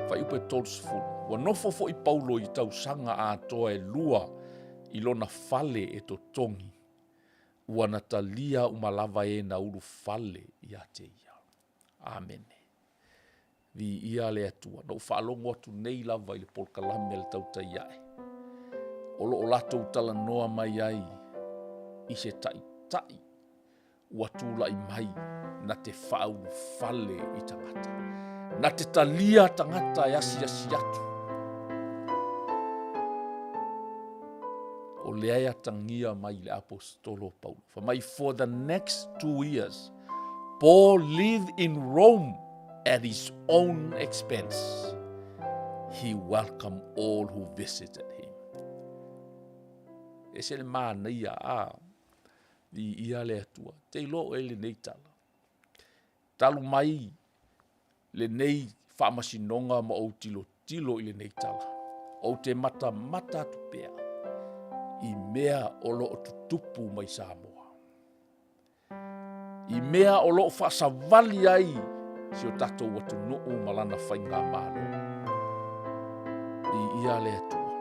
Fuaiupu e 30. Ua nofo foi Paulo i tausaga atoa e lua i lona fale e totogi. Ua na talia uma lava e na ulufale ia te ia. Amene. Viia le Atua. Na ou faalogo atu nei lava i le polokalame a le tautai ae, o lo o latou talanoa mai ai i se taitai ua tulai mai na te faaulufale i tagata, na te talia tagata e asiasi atu. O lea e atagia mai i le aposetolo o Paulo. Fai mai, for the next 2 years, Paul lived in Rome at his own expense. He welcomed all who visited him. E se le manaia a viia le Atua. Te iloa oe lenei tala. Talu mai lenei faamasinoga ma ou tilotilo i lenei tala, ou te matamata atu pea i mea o lo o tutupu mai Samoa. I mea o lo o faasavali ai si o tatou atunuu ma lana faigamalo. Viia le Atua.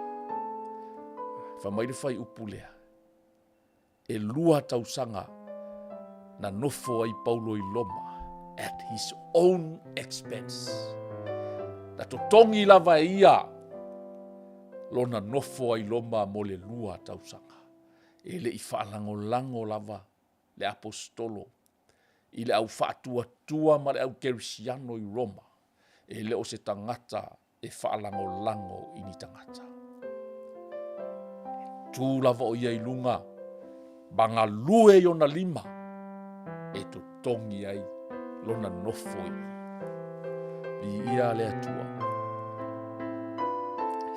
Fai mai le fuaiupu lea, e lua tausaga na nofo ai Paulo i Roma at his own expense. Na totogi lava e ia lona nofo ai Roma mo le lua tausaga. E le i faalagolago lava le aposetolo i le au faatuatua ma le au kerisiano i Roma, e le o se tagata e faalagolago i ni tagata. E tu lava o ia i luga ma galue i ona lima e totogi ai lona nofo i i. Viia le Atua.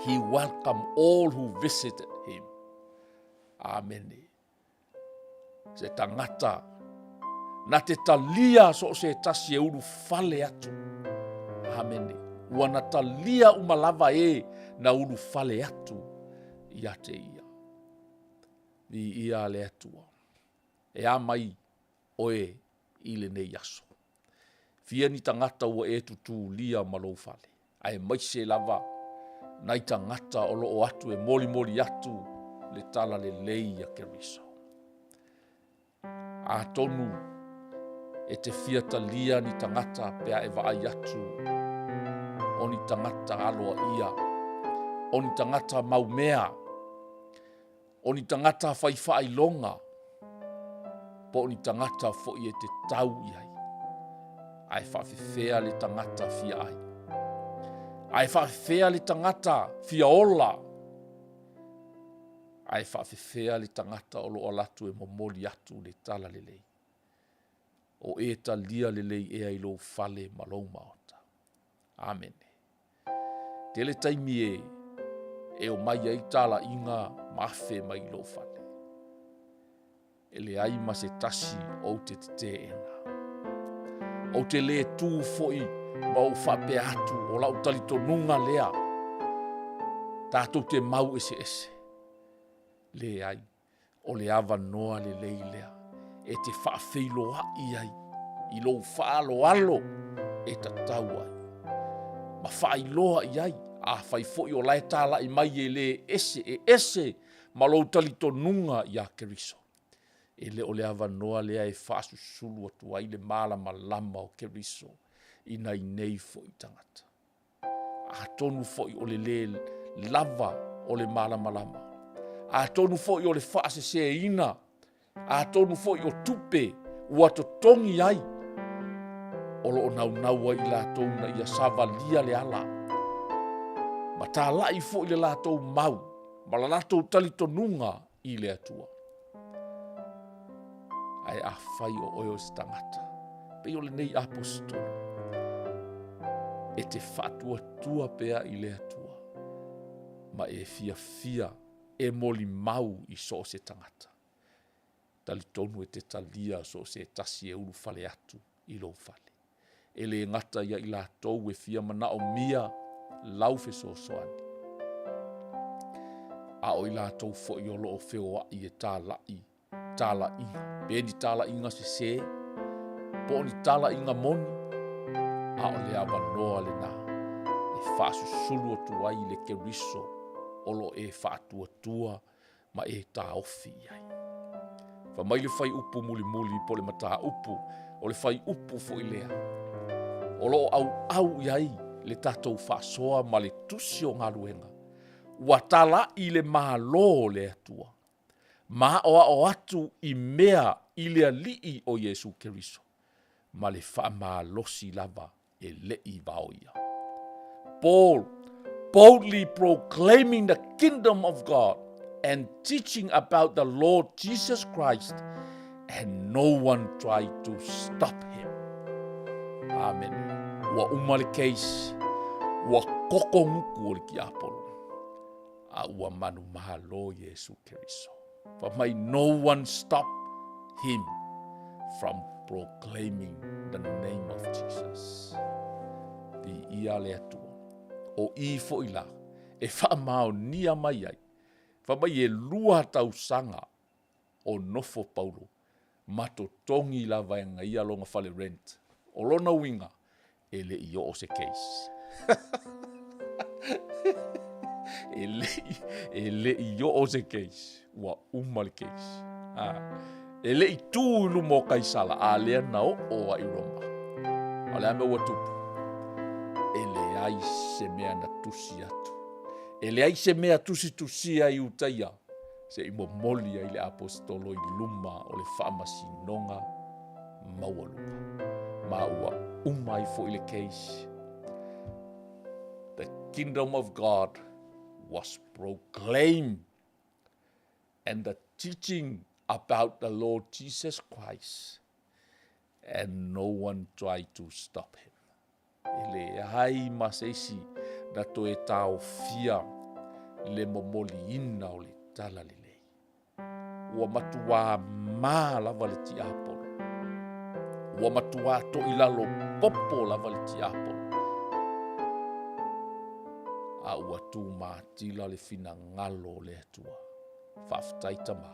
He welcomed all who visited him. Amene. Se tagata na te talia so o se tasi e ulu fale atu. Amene. Ua na talia uma lava e na ulu fale atu ia te ia. Viia le Atua. E a mai oe i lenei aso. Fia ni tagata ua e tutulia ma lou fale, aemaise lava nai tagata o lo o atu e molimoli atu le talalelei a Keriso. Atonu e te fia talia ni tagata pe a e vaai atu o ni tagata aloaia, o ni tagata maumea, O ni tagata whai whaailoga, po o ni tagata foi e te tau i ai, ae faafefea le tagata fia ai. Ae faafefea le tagata fia ola, ae faafefea le tagata o lo o alu atu e momoli atu le talalelei. O e talia lelei ea i lou fale ma lou maota. Amene. Tele taimi e e omai ai talaiga ma afe mai i lou fale. E leai ma se tasi ou te teteena. Ou te lē tū foi ma ou faapea atu o lau talitonuga lea tatou te mau eseese. Leai. O le avanoa lelei lea e te faafeiloai ai i lou faaaloalo e tatau ai, ma faailoa i ai, afai foi o la e talai mai e lē ese e ese ma lou talitonuga iā Keriso. E le o le avanoa lea e faasusulu atu ai le malamalama o Keriso i nai nei foi tagata. Atonu foi o le lē lava o le malamalama, atonu foi o le faaseseina, atonu foi o tupe ua totogi ai, o lo o naunau ai i latou na ia savalia le ala, ma talai foi le latou mau ma la latou talitonuga i le Atua. Ae afai o oe o se tagata, pei o lenei aposetolo, e te faatuatua pea i le Atua, ma e fiafia e molimau i so o se tagata. Talitonu e te talia so o se tasi e ulufale atu i lou fale. E lē gata ia i latou e fia manaomia lau fesoasoani, a o i latou foi o lo o feoai e talai talaiga, pe ni talaiga sesē, po o ni talaiga moni, a o le avanoa lenā e faasusulu atu ai le Keriso o lo o e faatuatua ma e taofi i ai. Fai mai le fuaiupu mulimuli po o le mataupu, o le fuaiupu foi lea o lo o auau i ai le tatou faasoa ma le tusi o galuega, ua talaʻi le Malo o le Atua ma aʻoaʻo atu i mea i le Alii o Iesu Keriso ma le faamalosi lava e leʻi vaoia. Paul boldly proclaiming the kingdom of God and teaching about the Lord Jesus Christ and no one tried to stop him. Amen. Ua uma le case, ua koko guku o le tiapolo, a ua manumalo Iesu Keriso. Fai mai, no one stop him from proclaiming the name of Jesus. Viia le Atua. O i foi la, e faamaonia mai ai. Fai mai e lua tausaga o nofo Paulo ma totogi lava e gaia lona fale rent. O lona uiga, e le i oo se case. e le i, e le i oo se case. Ua uma le case. Ah. E le i tū i luma o Kaisala, a lea na oo ai i Roma. A o le a mea ua tupu? E leai se mea na tusi atu. E leai se mea tusitusia i Utaia se i momoli ai le aposetolo i luma o le faamasinoga maualuga. Ma ua uma ai foi le case. The kingdom of God was proclaimed and the teaching about the Lord Jesus Christ and no one tried to stop him. E leai ma se isi na toe taofia le momoliina o le Talalelei. Ua matuā mā lava le tiapolo, ua matuā toilalo popo lava le tiapolo, a ua tumatila le finagalo o le Atua. Faafetai Tama,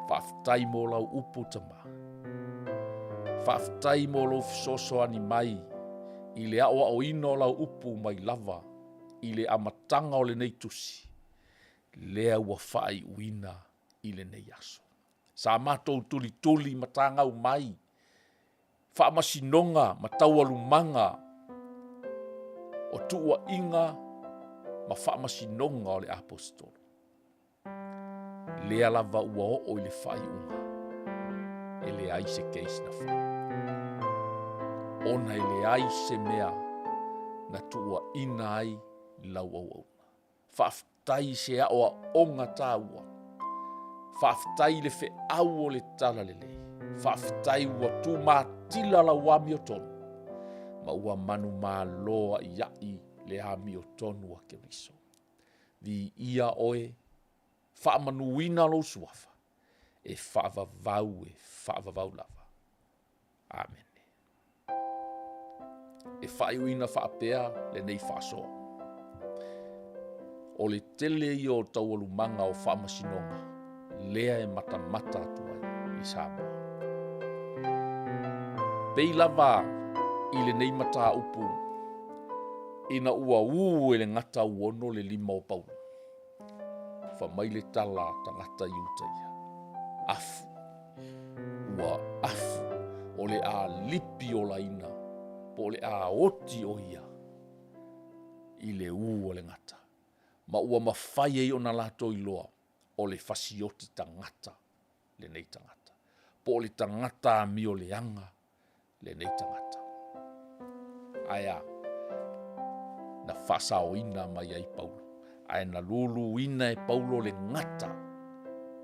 faafetai mo lau upu Tama, faafetai mo lou fesoasoani mai i le aoaoina o lau upu mai lava i le amataga o lenei tusi, lea ua faaiuina i lenei aso. Sa matou tulituli matagau mai faamasinoga ma taualumaga o tuuaiga ma faamasinoga o le aposetolo. Lea lava ua oo i le faaiuga, e leai se case na fai, ona e leai se mea na tuuaina ai lau auauna. Faafetai i se aoaoga taua, faafetai i le feau o le Talalelei, faafetai ua tumatila lau amiotonu, ma ua manumalo aiai le amiotonu a Keriso. Viia Oe, faamanuina lou Suafa e faavavau e faavavau lava. Amene. E faaiuina faapea lenei faasoa, o le tele ia o taualumaga o faamasinoga lea e matamata atu ai i Samoa. Pei lava i lenei mataupu ina ua ū e le gatauono le lima o Paulo, fai mai le tala a tagata Iuta ia, afu, ua afu o le a lipi olaina po o le a oti o ia i le ū o le gata, ma ua mafai ai ona latou iloa o le fasioti tagata lenei tagata, po o le tagata amioleaga lenei tagata. Ae a? Na faasaoina mai ai Paulo, ae na luluina e Paulo le gata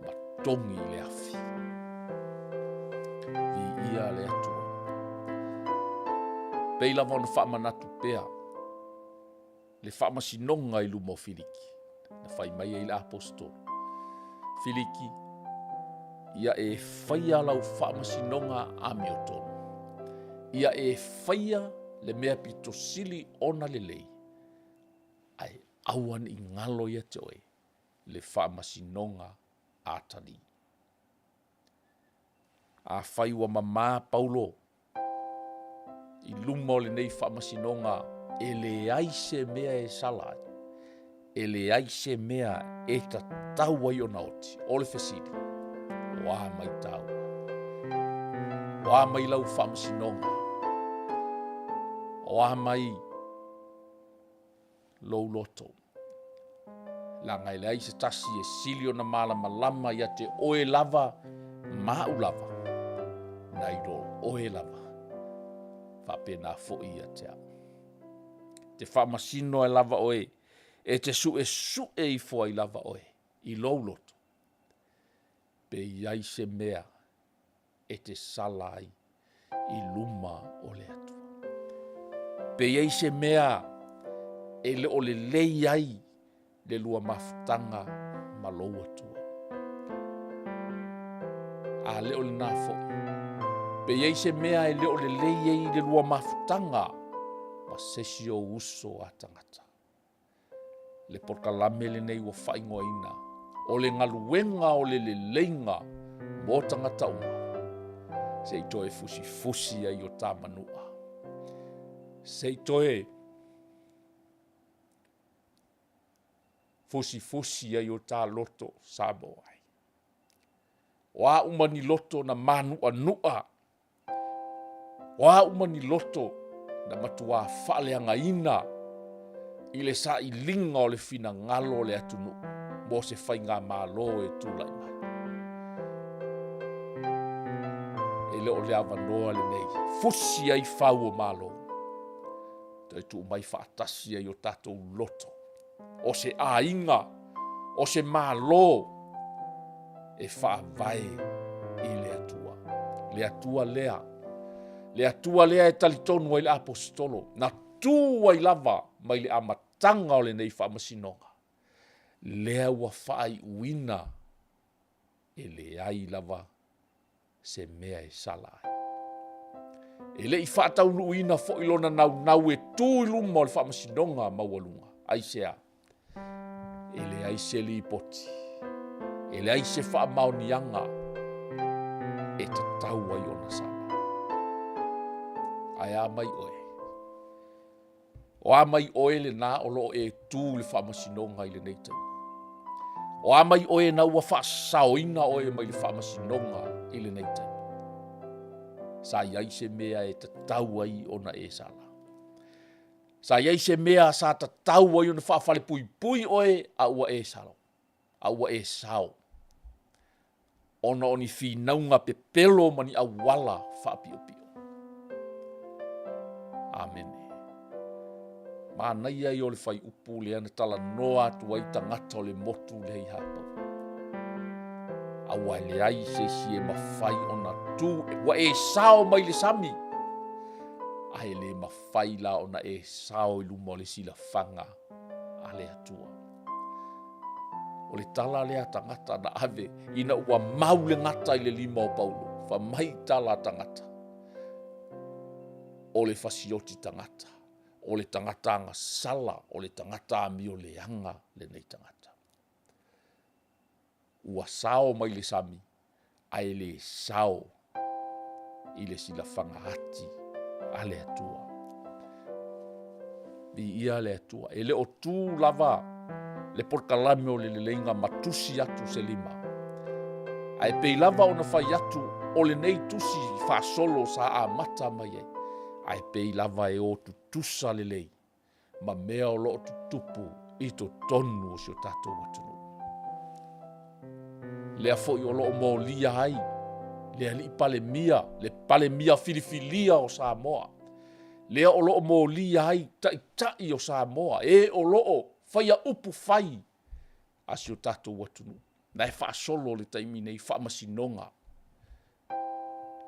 ma togi i le afi. Viia le Atua. Pei lava ona faamanatu pea le faamasinoga i luma o Filiki, na fai mai ai le aposetolo, Filiki, ia e faia lau faamasinoga amiotonu, ia e faia le mea pito sili ona lelei, ae aua ne i galo ia te oe le faamasinoga a talii. Afai ua mama Paulo i luma o lenei faamasinoga e leai se mea e sala ai, e leai se mea e tatau ai ona oti, o le fesili, o a mai taua? O a mai lau faamasinoga? O a mai lou loto? Leaga e leai se tasi e sili ona malamalama ia te oe lava ma au lava, nai lo oe lava, faapena foi ia te au. E te faamasino ai lava oe, e te suesue ifo ai lava oe i lou loto, pe i ai se mea e te sala ai i luma o le Atua. Pe i ai se mea e le o lelei ai le lua mafutaga ma lou Atua. A le o lena foi, pe i ai se mea e le o lelei ai le lua mafutaga ma se isi ou uso a tagata. Le polokalame lenei ua faaigoaina o le galuega o le leleiga mo tagata uma, se i toe fusifusi ai o ta manua, se i toe fusifusi ai o ta loto Samoa e. O a uma ni loto na manuanua, o a uma ni loto na matua faaleagaina i le sailiga o le finagalo o le atunuu mo se faigamalo e tulai mai. E le o le avanoa lenei, fusi ai fau o Malo, toe tuu mai faatasi ai o tatou loto o se aiga, o se Malo e faavae i le Atua. Le Atua lea, le Atua lea e talitonu ai le Aposetolo, na tu ai lava mai le amataga. amataga o lenei faamasinoga, lea ua faaiuina e leai lava se mea e sala ai. E le i faataunuuina foi lona naunau e tu i luma o le Faamasinoga Maualuga. Aisea? E leai se lipoti, e leai se faamaoniaga e tatau ai ona sala. Ae a mai oe? O a mai oe lena o lo o e tu i le faamasinoga i lenei taimi? O a mai oe na ua faasaoina oe mai le faamasinoga i lenei taimi? Sa i ai se mea e tatau ai ona e sala? Sa i ai se mea sa tatau ai ona faafalepuipui oe a ua e sala, a ua e sao ona o ni finauga pepelo ma ni auala faapiopio? Amene. Manaia ia o le fuaiupu lea na talanoa atu ai tagata o le motu lea i Hapau. Aua e leai se isi e mafai ona tu, ua e sao mai le sami, ae le mafai la ona e sao i luma o le silafaga a le Atua. O le tala lea a tagata na ave ina ua mau le gata i le lima o Paulo, fa mai tala a tagata, o le fasioti tagata, o le tagata agasala, o le tagata amio leaga lenei tagata. Ua sao mai le sami, ae le sao i le silafaga ati a le Atua. Viia le Atua, e le o tu lava le polokalame o le leleiga ma tusi atu se lima. Ae pei lava ona fai atu o lenei tusi faasolo sa amata mai ai, ae pei lava e o tutusa lelei ma mea o lo o tutupu i totonu o si o tatou atunuu. Lea foi o lo o molia ai le alii Palemia, le Palemia filifilia o Samoa, lea o lo o molia ai taitai o Samoa, e o lo o faia upu fai a si o tatou atunuu. Na e faasolo le taimi nei faamasinoga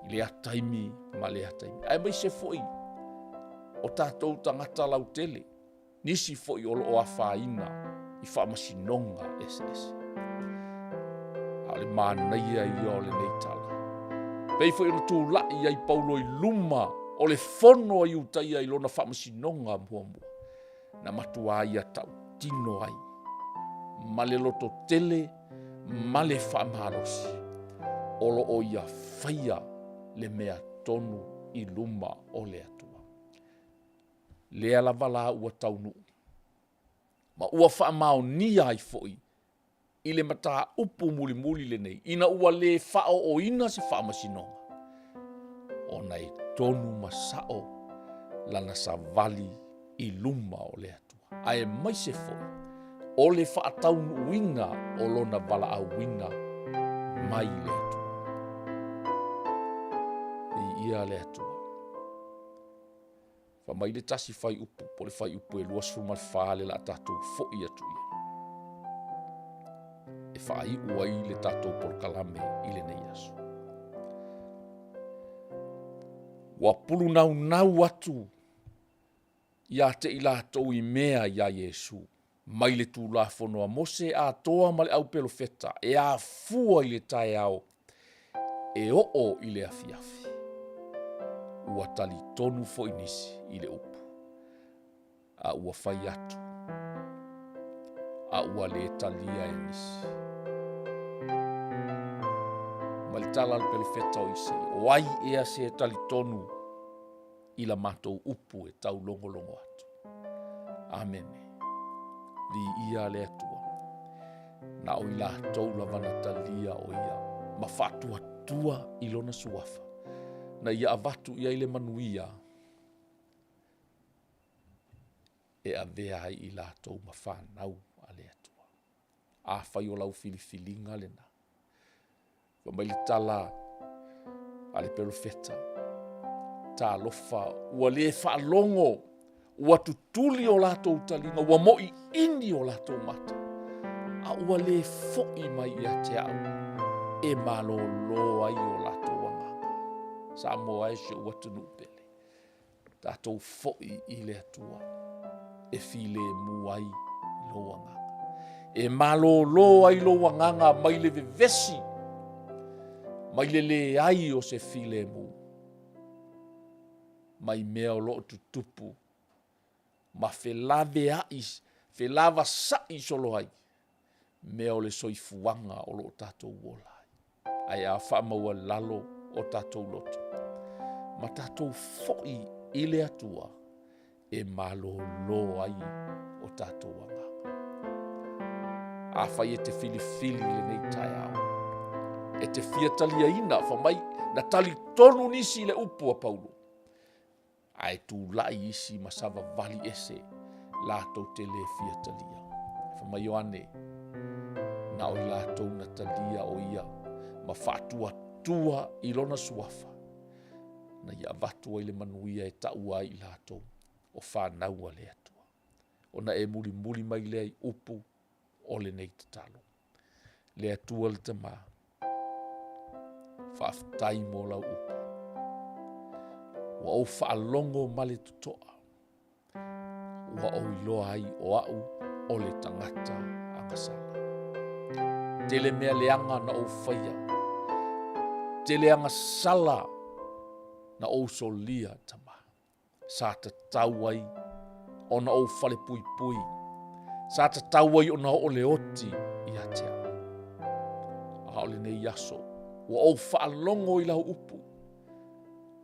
i lea taimi ma lea taimi. Aemaise foi o tatou tagata lautele, nisi foi o lo o afaina i faamasinoga eseese. A o le manaia ia o lenei tala. Pei foi ona tulai ai Paulo i luma o le fono a Iutaia i lona faamasinoga muamua. Na matuā ia tautino ai ma le lototele ma le faamalosi o lo o ia faia le mea tonu i luma o le Atua. Lea lava la ua taunuu ma ua faamaonia ai foi i le mataupu mulimuli lenei, ina ua lē faaooina se faamasinoga, ona e tonu ma sao lana savali i luma o le Atua, aemaise foi o le faataunuuina o lona valaauina mai le Atua. Viia le Atua. Fai mai le tasi fuaiupu po o le fuaiupu e 24 le la tatou foi atu i ai e faaiu ai le tatou polokalame i lenei aso. Ua pulunaunau atu ia te i latou i mea iā Iesu mai le Tulafono a Mose atoa ma le aupelofeta e afua i le taeao e oo i le afiafi. Ua talitonu foi nisi i le upu, a ua fai atu, a ua le talia e nisi. Ma le tala a le pelofeta o Isaia, o ai ea se talitonu i la matou upu e taulogologo atu. Amene. Viia le Atua. Na o i latou lava na talia o ia ma faatuatua i lona suafa, na ia avatu i ai le manuia e avea ai i latou ma fanau a le Atua. Afai o lau filifiliga lena, Fai mai le tala a le perofeta, Talofa, ua le faalogo, ua tutuli o latou taliga, ua moʻiʻini o latou mata, a ua le foʻi mai ia te au e malōlō ai o latou agaga. Samoa e si ou atunuu pele, tatou foʻi i le Atua. e filemu ai lou agaga, e malōlō ai lou agaga mai le vevesi, mai le leai o se filemu, mai mea o lo o tutupu ma felaveai felavasai solo ai mea o le soifuaga o lo o tatou ola ai. Ae a faamaualalo o tatou loto ma tatou foi i le Atua, e malōlō ai o tatou agaga. Afai e te filifili i lenei taeao, e te fia taliaina, fai mai na talitonu nisi i le upu a Paulo, ae tulai isi ma savavali ese latou te le fia talia. Fai mai Ioane, na o i latou na talia o ia ma faatuatua i lona suafa, na ia avatu ai le manuia e taua ai i latou o fanau a le Atua. Ona e mulimuli mai lea i upu o lenei tatalo. Le Atua le Tama, faafetai mo lau upu, ua ou faalogo ma le totoa, ua ou iloa ai o au o le tagata agasala. Tele mea leaga na ou faia, tele agasala na ou solia Tama, sa tatau ai ona ou falepuipui, sa tatau ai ona oo le oti ia te au. A o lenei aso, ua ou faalogo i lau upu,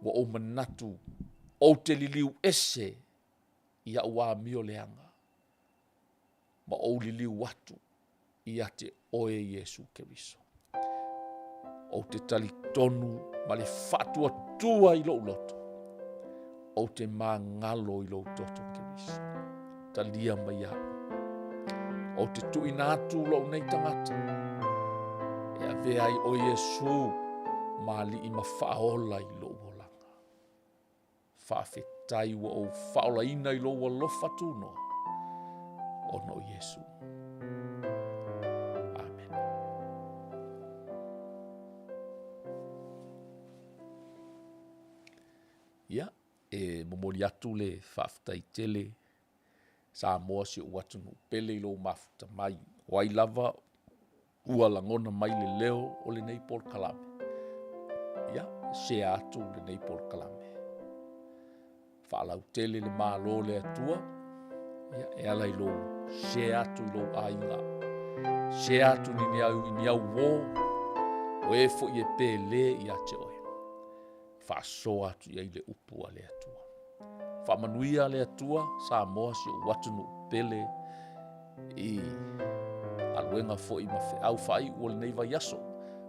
ua ou manatu ou te liliu ese i au amio leaga, ma ou liliu atu ia te oe Iesu Keriso. Ou te talitonu ma le faatuatua i lou loto, ou te magalo i lou toto Keriso. Talia mai au. Ou te tuuina atu lou nei tagata e avea ai oe Iesu ma Alii ma Faaola i lou olaga. Faafetai ua ou faaolaina i lou alofa tunoa ona o Iesu. Amene. Ia, e momoli atu le faafetai tele Samoa si ou atunuu pele i lou mafuta mai, o ai lava ua lagona mai le leo o lenei polokalame, ia share atu lenei polokalame. Faalautele le Malo o le Atua ia, e ala i lou share atu i lou aiga, share atu i ni au uō, o e foi e pele ia te oe, faasoa atu i ai le upu a le Atua. Faamanuia le Atua Samoa si ou atunuu pele i galuega foi ma feau faaiu o lenei vaiaso.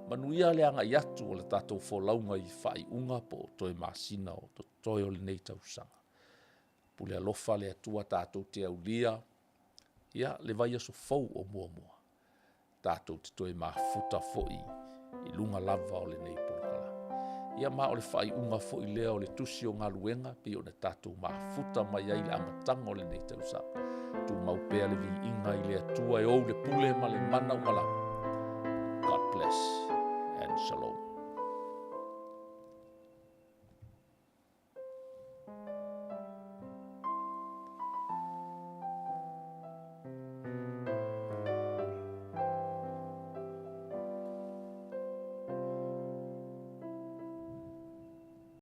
Manuia le agai atu o le tatou folauga i faaiuga po o toe masina o totoe o lenei tausaga. Pule alofa le Atua tatou te aulia ia le vaiaso fou o muamua, tatou te toe mafuta foi i luga lava o lenei polokalame. Ia ma o le faaiuga foi lea o le tusi o galuega pei ona tatou mafuta mai ai i le amataga o lenei tausaga. Tumau pea le viiga i le Atua e ou le pule ma le mana uma lava. God bless and shalom.